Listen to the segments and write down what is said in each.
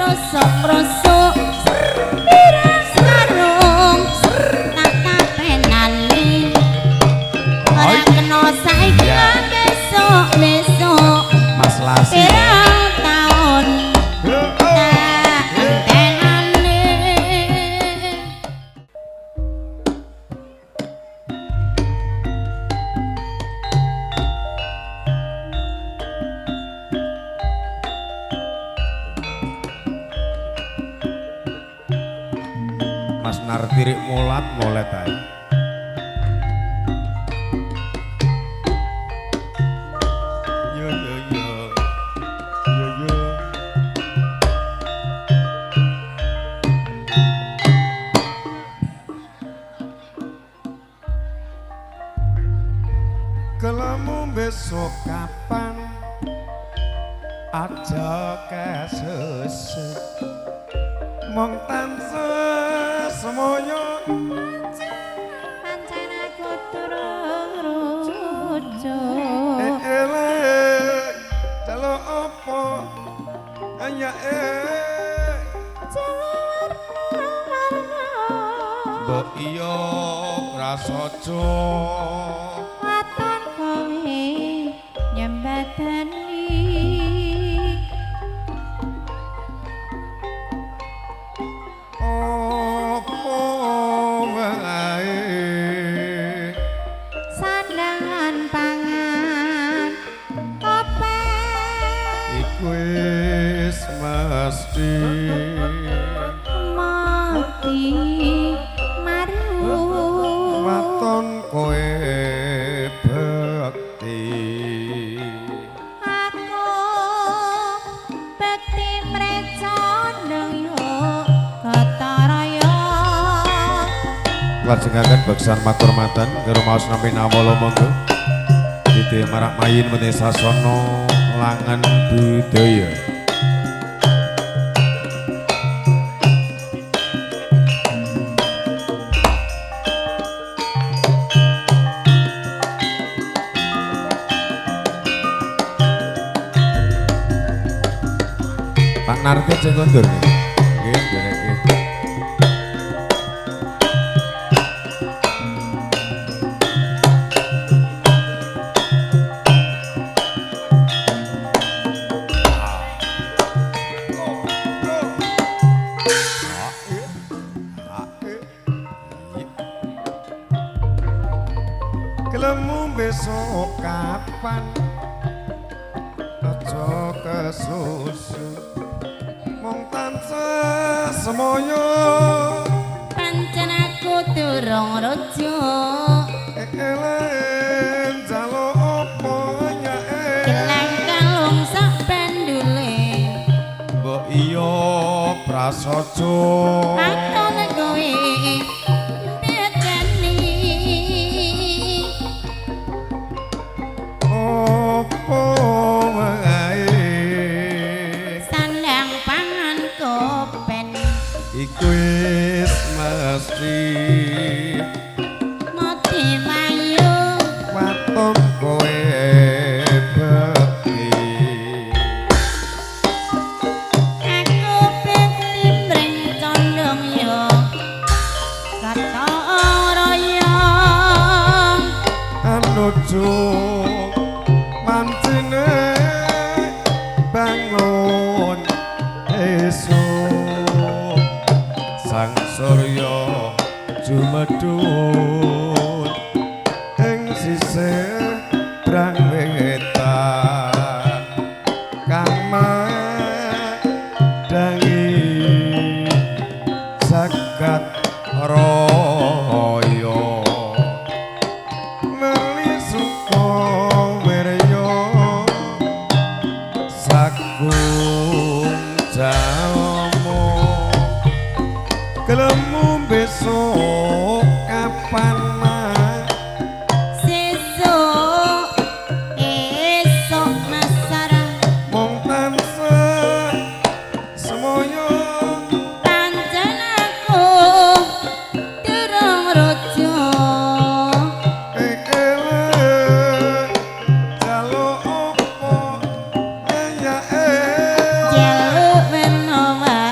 Krosok-krosok pirang sarung tak kapenani ora kena saiki besok-besok Mas Lasi. Pirang taun tak entenane. Mas Nartirik molat molet ae. Yo yo yo. Yo yo. Kelemu besok kapan? Aja kesusu. Mong tansah semoyo Pancen aku durung rujuk. Ele jaluk apa ya Jaluk warna-warna. Mbok iya prasaja Waton kowe nyembadani. Apa wae Sandangan pangan kopen iku wis mesti mati maru. Waton kowe bekti. Aku bekti mrecondong yo Bataraya. Lajengaken beksan makurmatan karo maos nampi nawala monggo. Titi marak mayin meni sasana langen budaya. Pak Narti sing kondur niki. Nggih, ndereke. Kelemu besok kapan? Aja kesusu. Mong tansah semoyo. Pancen aku durung rujuk. Elen jaluk apa ya Gelang kalung sak pendule. Mbok iya prasaja. Waton kowe mbedani. Apa wae Sandang pangan kopen iku wis mesti mati mayu. Waton kowe bekti. Aku bekti mring condong yo Bataraya. Anuju mancine bangun esuk sang surya jumedhun ing sisih brang wetan kang madangi jagat raya. Merli suka wirya sagung jamu. Kelemu besok kapan mas? Sesuk esuk masara. Mong tansah semoyo. Pancen aku durung rujuk. Ele jaluk apa ya Jaluk werna-warna.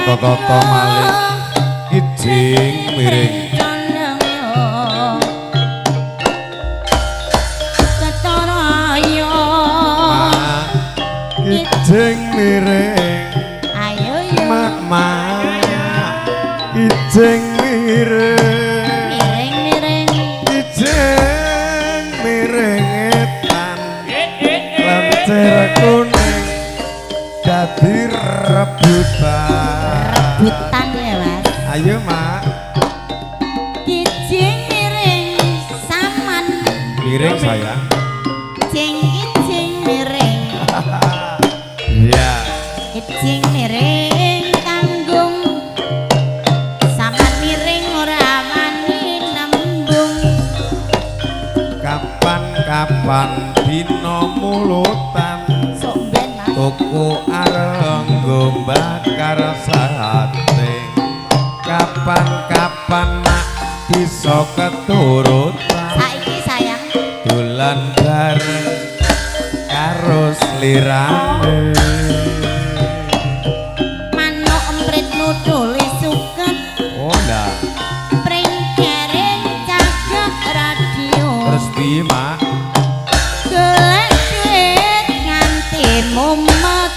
Tata-tata malih kijing miring. Condong yo ketara yo. Mak kijing miring. Ayo yo. Mak mak kijing miring. Miring miring. Kijing miring etan. Lencir kuning dadi rebutan. Rebutan ya Mas. Ayo Mak. Kijing miring saman. Miring sayang. Jing kijing miring. Iya. Kijing miring tanggung. Saman miring ora wani nembung. Kapan-kapan dina mulutan. Sok ben Mas. Tuku areng nggo bakar sate. Kapan-kapan mak bisa keturutan. Saiki sayang. Dolan bareng karo slirane. Manuk emprit nutuli suket. Oh ndak. Pring kering cagak radio. Terus piye Mak? Golek duit nganti mumet.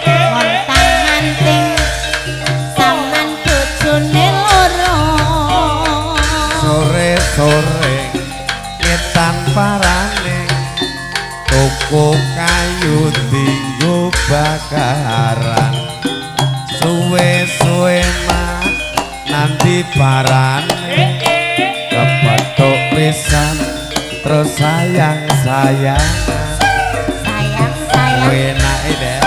Montang manting saman bojone loro. Sore-sore ngetan parane. Toko kayu dinggo bakaran. Suwe-suwe mak nanti parane. Kepethuk pisan terus sayang-sayangan. Sayang sayang. Enake deh.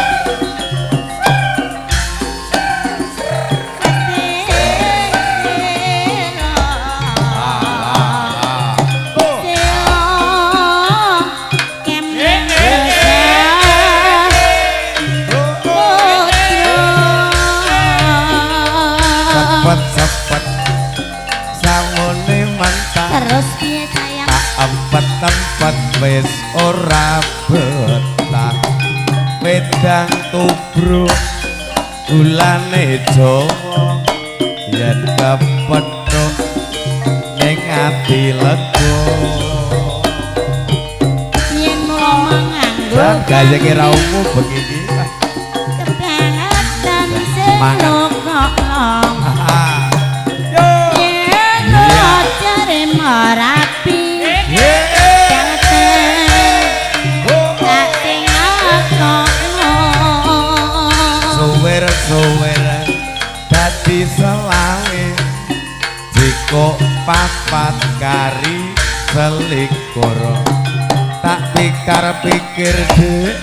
Sepet-sepet sangone mentah. Terus piye sayang? Tak empet-empet wis ora betah. Wedang tubruk gulane Jawa. Yen kepethuk ning ati lega. Yen mula nganggo Jan gayenge ra umum bengi iki. Kebangetan sing Semangat. lokok. Yo. Yen jare merapi. Jangan tak tinggal. Suwer-suwer dadi selawe. Jiko papat kari selikur. Tak pikir-pikir dek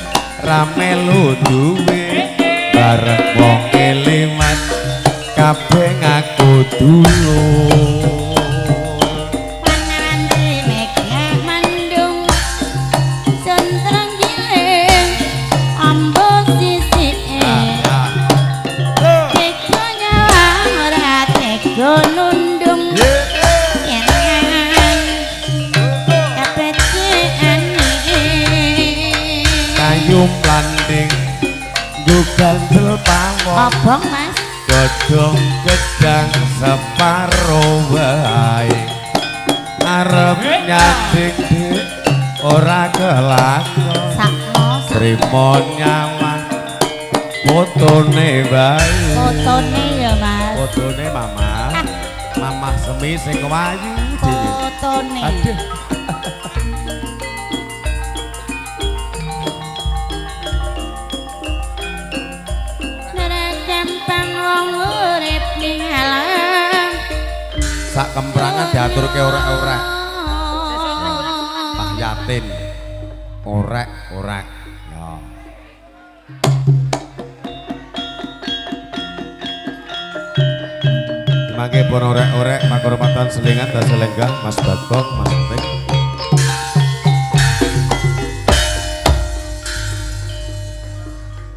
ramelu duwe. Bareng wong liwat kabeh ngaku dulur. Pananti mega mendung sentreng giling ambo sisike. Tega nyawang ora tega nundung. Yen kabecikane. Kayu planding nggo gandel pawon. Obong Mas. Godhong gedang separo wae. Arep nyanding dik ora kelakon. Sakno Trimo nyawang fotone wae. fotone ya Mas. Fotone Mama. Mamah semi sing wayu dhewe. Fotone. Aduh. Ora gampang wong urip ning alam. Sak kemprangan diaturke orek-orek. Pak Yatin. Orek-orek. Ya. Mangke pun orek-orek pakurmatan selingan dan selenggah Mas Bagong, Mas Tik.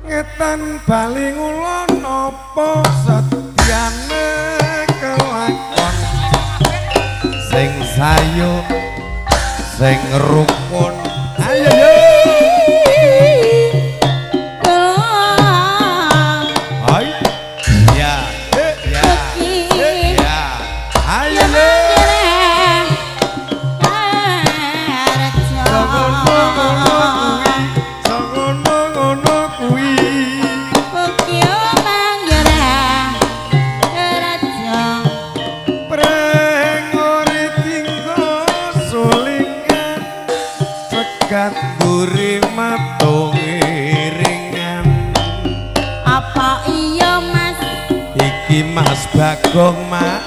Ngetan bali ngulon apa setyane kelakon. Sing sayu sing rukun. Ayo yo. Hai. metu ngiringan. Apa iya Mas? Iki Mas Bagong mak.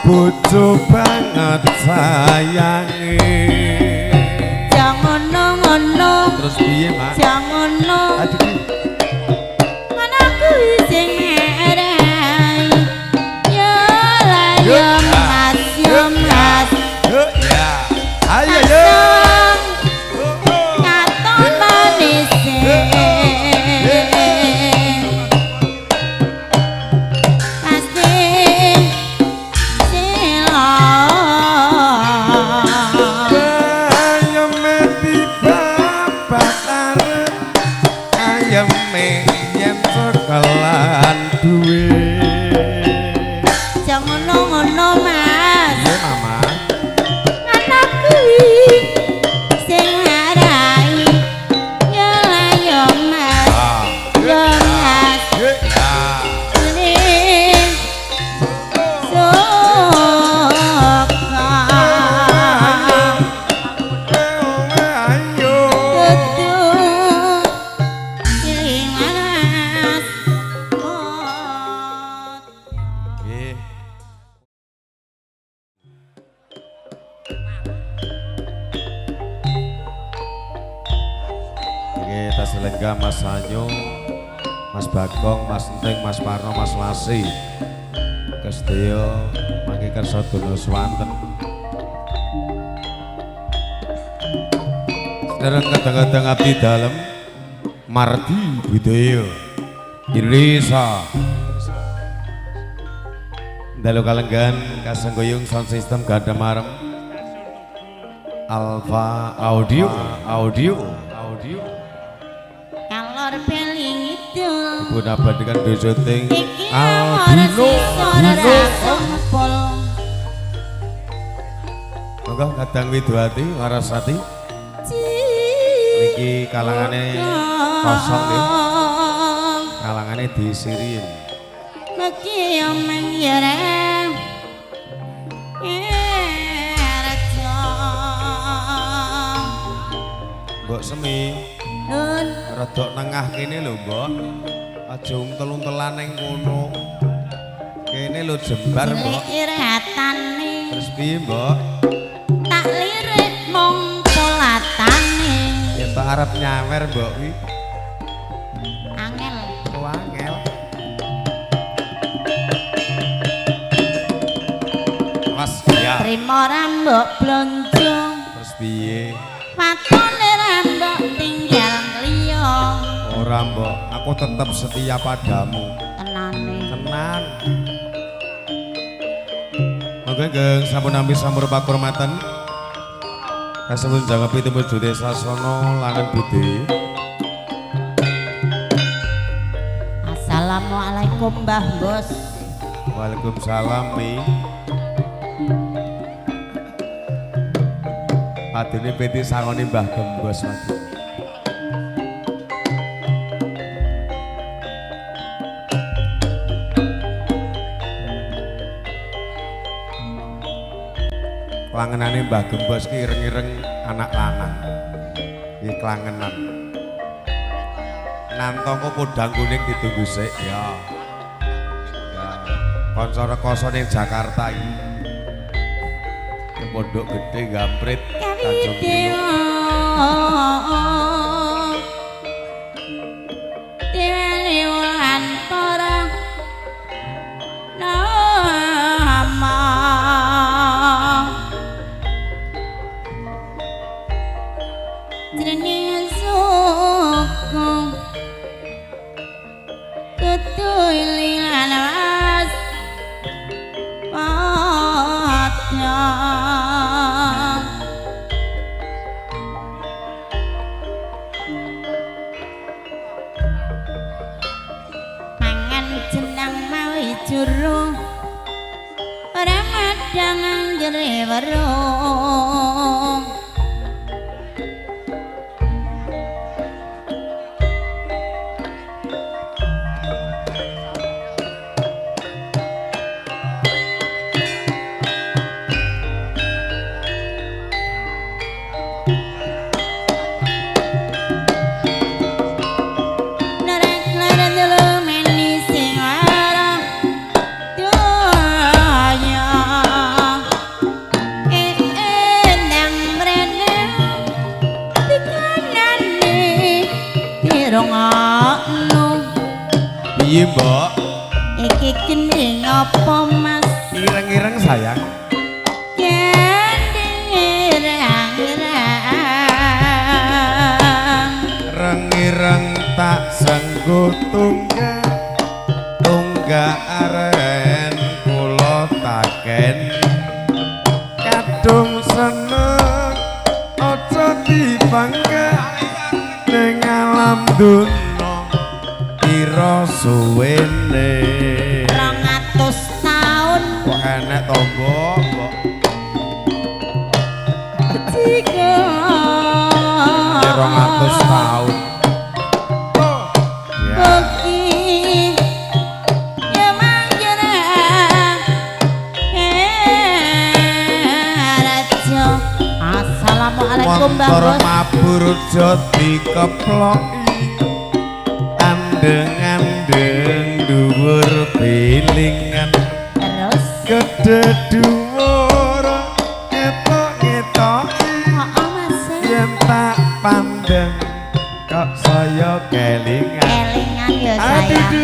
Bojo banget sayange. Jangan ngono. Terus piye, Mak? Jangan ngono. Ngono kuwi sing arai. Ya lah ya Mas, ya Mas. Ya. Ayo yo. Katon manis. Lenggah Mas Sanyo, Mas Bagong, Mas Enting, Mas Parno, Mas Lasi. Kesedaya mangke kersa dono swanten. Sedereng kadang-kadang abdi dalem Mardi Budaya Indonesia. Dalu kalenggan kasenggoyung sound system Ganda Marem Alfa Audio Audio Audio. Ibu nabadikan dojoting Albino Dino. Monggo kadang Widuati Larasati. Niki kalangane kosong nggih. Kalangane disirin. Mbok Semi. Rodok nengah kene lho, Mbok. Aja untel-untelan ning kono. Kene lho jembar, Mbok. Terus piye, Mbok? Tak lirik mung polatane. Ya tak arep nyawer, Mbok kuwi. Angel. Oh, angel. Mas, ya. Trimo ra mbok blonjo. Terus piye? Watone ra mbok tinggal liya. Ora, Mbok, aku tetep setia padamu. Tenane. Tenan. Monggo ingkang sampun nampi sampun pakurmatan. Kasebut jangkepi tumuju desa Sasana Langen Budi. Assalamualaikum Mbah Bos. Waalaikumsalam Mi. Padune peti sangone Mbah Gembos mati. Klangenane Mbah Gembos ki ireng-ireng anak lanang. Iki klangenan. Nantongko podang kuning ditunggu sik ya. Ya, kanca rekoso ning Jakarta iki. Ning Pondok Gede Gamprit Tanjung Priok. jero ora madang anggere weruh. Piye, Mbok? Iki gending apa, Mas? Ireng-ireng sayang. Gending ireng-ireng. Reng-ireng tak senggo tunggak. Tunggak aren kula taken. Kadung seneng aja dibangga ning alam dunya pira suwene. 200 taun kok enek to, Mbok? Mbok. Tiga 200 taun. Ya. Bukti ya manjera raja. Assalamualaikum Mbah Montor Bos. mabur aja dikeploki. Andeng-andeng dhuwur bilingan. Terus gedhe dhuwur ketok-ketoki. Heeh, Mas. Yen tak pandeng kok saya kelingan. Kelingan ya sayang.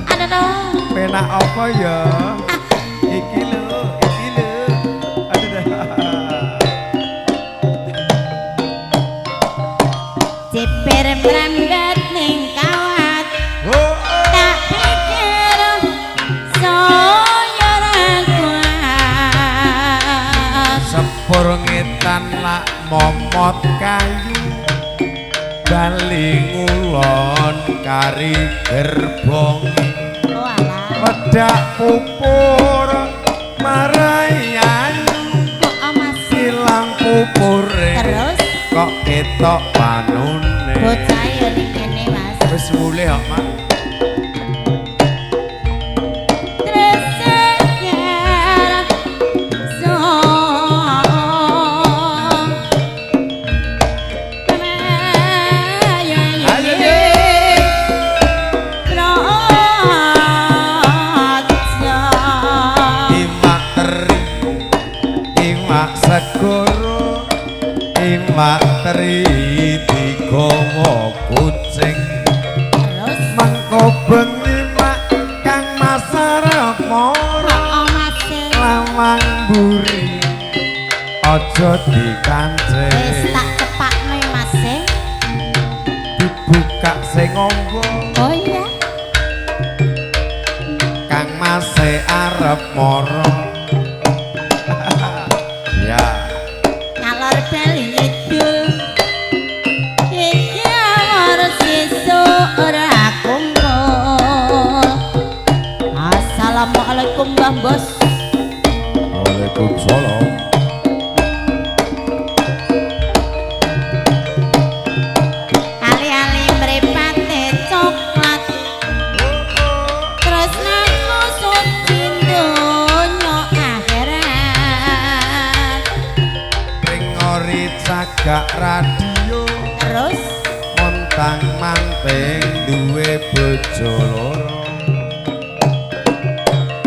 Aduh, Aduh. Penak apa ya? Iki lho, iki lho. Aduh. Cipir mrembet ning kawat. Oh, Tak pikir saya ora kuat. Sepur ngetan lak momot kayu. Bali ngulon kari gerbong. Oh alah. Wedak pupur marai ayu. Kok Mas? Ilang pupure. Terus kok ketok panune. Bocah yo ning kene, Mas. Wis mulih kok, Mak. Ayo ye. Imak teri, imak segoro, imak teri digawa kucing. Terus mengko bengi mak kang masarep moro lawang mburi aja dikancing. Wis tak cepakne Mas e. Dibuka sing ngombo. Oh iya. Kang Mase arep moro. Ya. Ngalor bali ngidul. Iki awor sesuk ora kumpul. Assalamualaikum Mbah Bos. Waalaikumsalam. Ali-ali mripate coklat. Tresnaku suci donya akhirat. Ring ori cagak radio. Terus montang manting duwe bojo loro.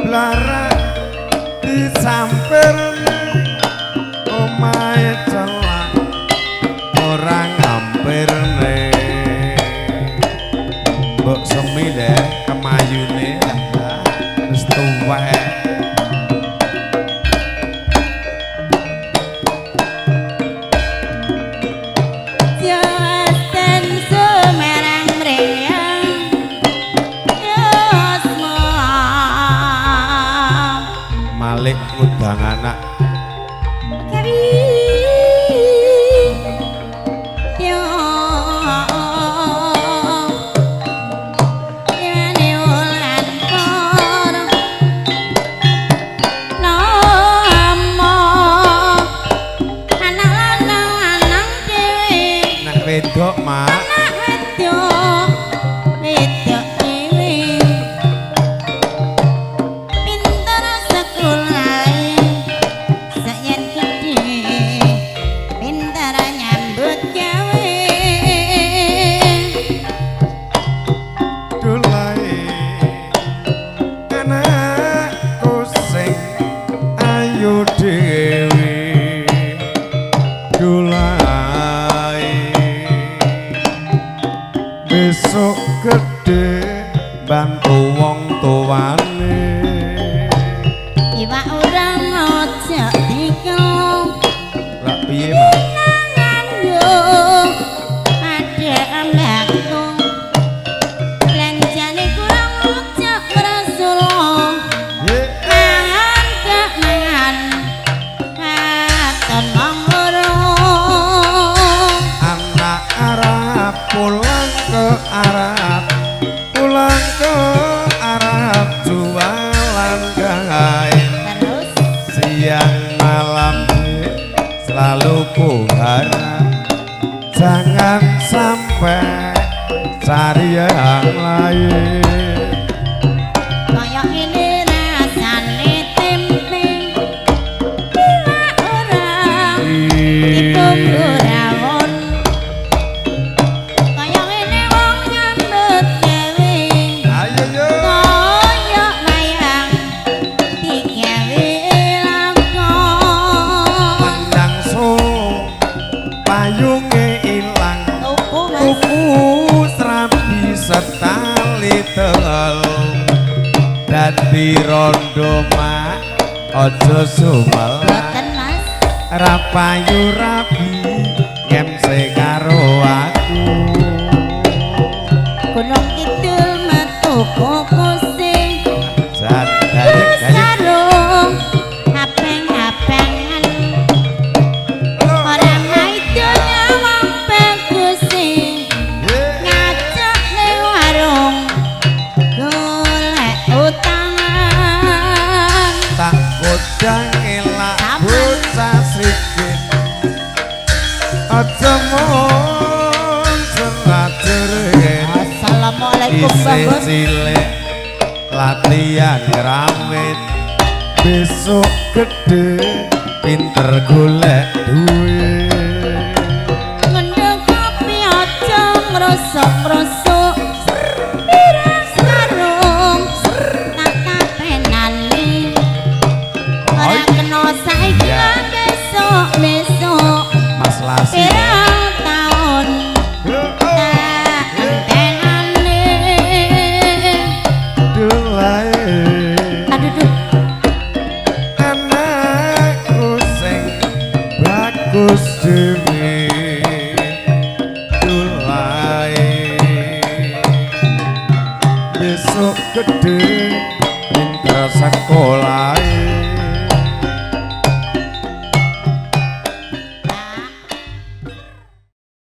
Blara disamperne omahe celak ora ngampirne. Mbok semi le kemayune lah wis tuwek. Jaten sumerang mriyang yusma. Malik ngundang anak. Kawi yo yane wulan poro. Besok gede bantu wong tuane. Iwak urang aja dikelung. Rak piye, Mas? Nangan yo ada ambakku. Belanjane kurang aja ngrasulo. Ye. Mangan gak mangan katon wong loro. Anak Arab pulang ke Arab, pulang ke Arab jualan kain. Terus? Siang malam selalu ku harap jangan sampai cari yang lain. Kaya ini rasane tempe. Iwak urang ditunggu rawon. Kaya ngene wong nyambut gawe. Ayo yo. Kaya wayang digawe lakon. Menang so payunge ilang. Tuku, Mas. Tuku serabi setali telu. Dadi rondo mak aja sumelang. Boten, Mas. Ra payu rabi ngemse karo aku. Gunung Kidul metu kokose. Jan gayeng gayeng. Sarung abang-abangan. Ora maido nyawang baguse. Ngajak ning warung golek utangan. Tak godang elak Saman. Bocah sikit aja mung jerat-jerit. Assalamualaikum, Isih Bang. Cilik latihan ngramit besok gede pinter golek duit. Ngendhog kopi aja ngrusuk.